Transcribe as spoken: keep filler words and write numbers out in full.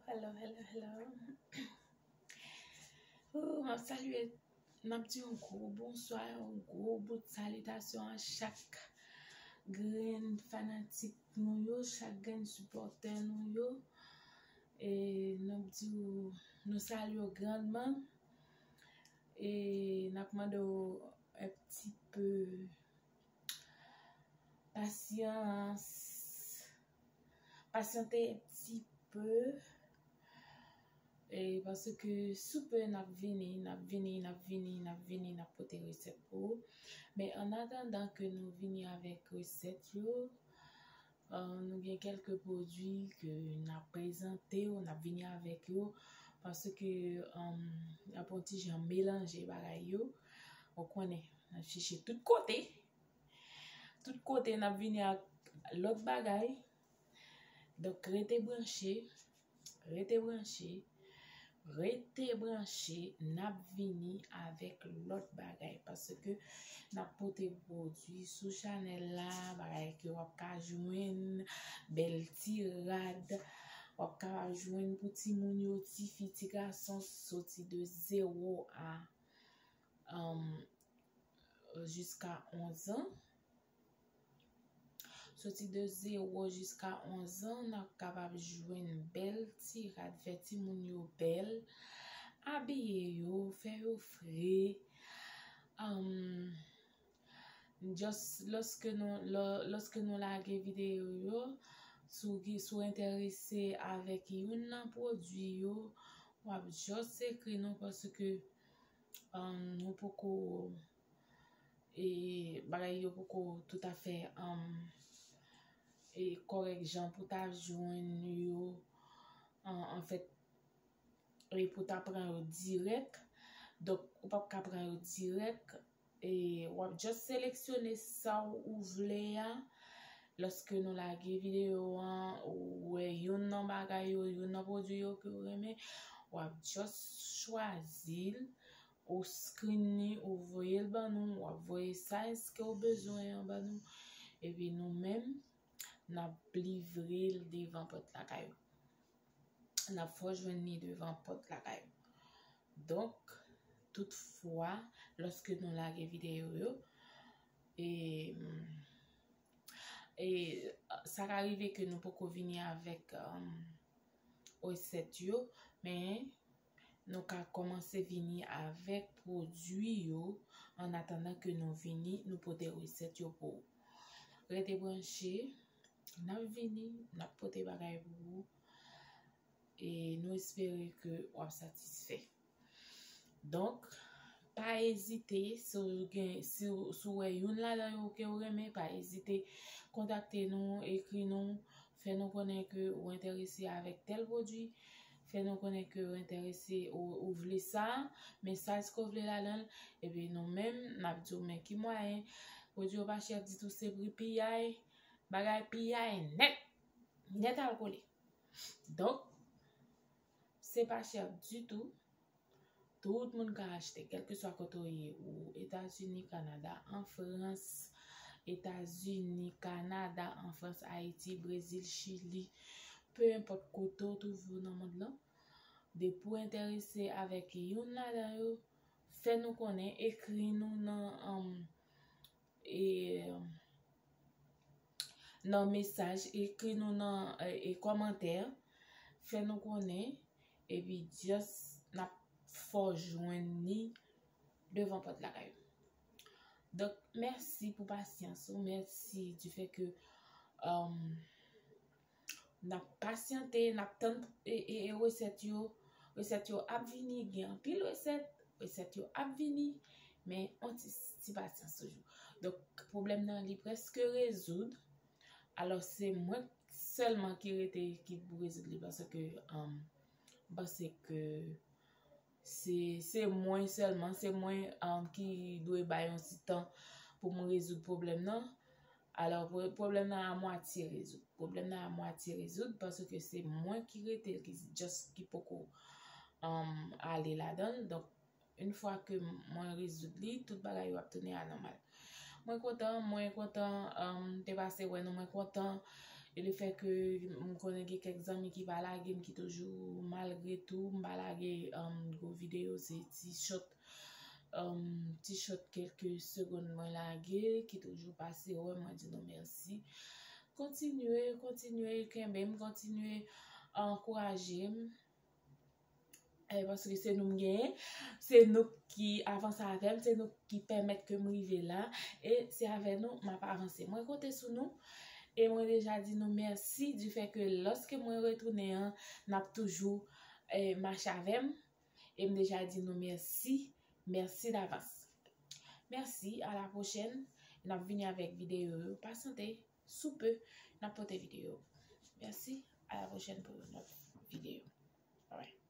Hello, hello, hello. Ooh, m ap salye, m ap di yon gwo bonswa, yon gwo bout salitasyon a chak grenn fanatik nou yo, chak grenn sipòtè nou yo. E n ap di w, nou salye w grandman. E n ap mande w un petit peu patience. Patienter un petit peu. E paske sou pe n ap vini, n ap vini, n ap vini, n ap vini, n ap pote resèt pou ou. Men an atandan ke nou vini avèk resèt yo, euh, nou gen kèlke pwodui ke n ap prezante w, n ap vini avèk yo, paske, euh, n ap yon ti jan melanje bagay yo. Ou konnen, n ap chèche tout kote. Tout kote n ap vini ak lòt bagay. Donk, rete branche, rete branche, rete branche, n ap vini avèk lòt bagay, paske n ap pote pwodui sou chanèl la, bagay ke w ap ka jwenn, bèl ti rad, w ap ka jwenn pou timoun yo, tifi, ti gason, soti de zewo a, um, jiska onz an. Soti de zewo jiska onz an, n ap kapab jwenn bèl ti rad, fè timoun yo bèl, abiye yo, fè yo fre. Um, just lòske nou, lò-, lòske nou lage videyo yo, si w gen, si w enterese avèk youn nan pwodui yo, w ap just ekri nou paske, um, nou poko e bagay yo poko toutafè, um, e kòrèk jan pou ta jwenn yo, an, anfèt, e pou ta pran yo dirèk. Donk, ou p ap ka pran yo dirèk. E w ap just seleksyone sa w ou vle a. Lòske nou lage videyo an, ou wè youn nan bagay yo, youn nan pwodui yo ke w renmen, w ap just chwazi l, ou screen li, ou voye l ban nou, w ap voye size ke w bezwen an ban nou. Epi nou menm, n ap livre l devan pòt lakay ou. N ap fè w jwenn li devan pòt lakay ou. Donk, toutfwa, lòske nou lage videyo yo, e, e sa ka rive ke nou poko vini avèk, um, resèt yo, men nou ka kòmanse vini avèk pwodui yo, an atandan ke nou vini, nou pote resèt yo pou ou. Rete branche, n ap vini, n ap pote bagay pou ou, e nou espere ke w ap satisfè. Donk, pa ezite, si w gen, si w, si w wè youn ladan yo ke w renmen, pa ezite kontakte nou, ekri nou, fè nou konnen ke ou enterese avèk tèl pwodui, fè nou konnen ke ou enterese, ou, ou vle sa, men size ke w vle ladan l, epi nou menm, n ap di w men ki mwayen, pwodui yo pa chè ditou, se pri piyay, bagay piyay nèt, nèt al kole. Donk, se pa chè ditou. Tout moun ka achte, kèlkeswa kote w ye, ou Etazini, Kanada, an Frans, Etazini, Kanada, an Frans, Ayiti, Brezil, Chili, pe enpòt kote w twouve w nan mond lan. Depi w enterese avèk youn ladan yo, fè nou konnen, ekri nou nan, um, e, nan mesaj, ekri nou nan, e, e kòmantè, fè nou konnen, epi just n ap fè w jwenn li devan pòt lakay ou. Donk, mèsi pou pasyans ou, mèsi di fè ke, um, n ap pasyante, n ap tann, e, e, e resèt yo. Resèt yo ap vini, gen anpil resèt, resèt yo ap vini, men on ti, ti pasyans toujou. Donk, pwoblèm nan li prèske rezoud. Alò, se mwen sèlman ki rete ki pou rezoud li, paske, um, m panse ke se, se mwen sèlman, se mwen, um, ki dwe bay yon ti tan pou m rezoud pwoblèm nan. Alò, pwo-, pwoblèm nan a mwatye rezoud. Pwoblèm nan a mwatye rezoud, paske se mwen ki rete, ki just, ki poko, um, ale ladan l. Donk, yon fwa ke m-, mwen rezoud li, tout bagay yo ap tounen a nòmal. Mwen kontan, mwen kontan, um, te pase wè nou, mwen kontan, E le fè ke m konnen gen kèk zanmi ki pa lage m, ki toujou, malgre tou, m pa lage um, gwo videyo, se ti short, um, ti short kèlke segonn mwen lage, ki toujou pase wè, mwen di nou mèsi. Kontinye, kontinye kenbe m, kontinye ankouraje m. Eh, paske se nou m genyen, se nou ki avanse avè m, se nou ki pèmèt ke m rive la, e se avè nou m ap avanse. Mwen konte sou nou, e mwen deja di nou mèsi du fait que lòske mwen retounen an, n ap toujou eh, mache avè m, e m deja di nou mèsi, mèsi davans. Mèsi, a la pwochèn, n ap vini avèk videyo yo, pa sante, sou pe, n ap pote videyo. Mèsi, a la pwochèn pou yon lòt videyo. Alright.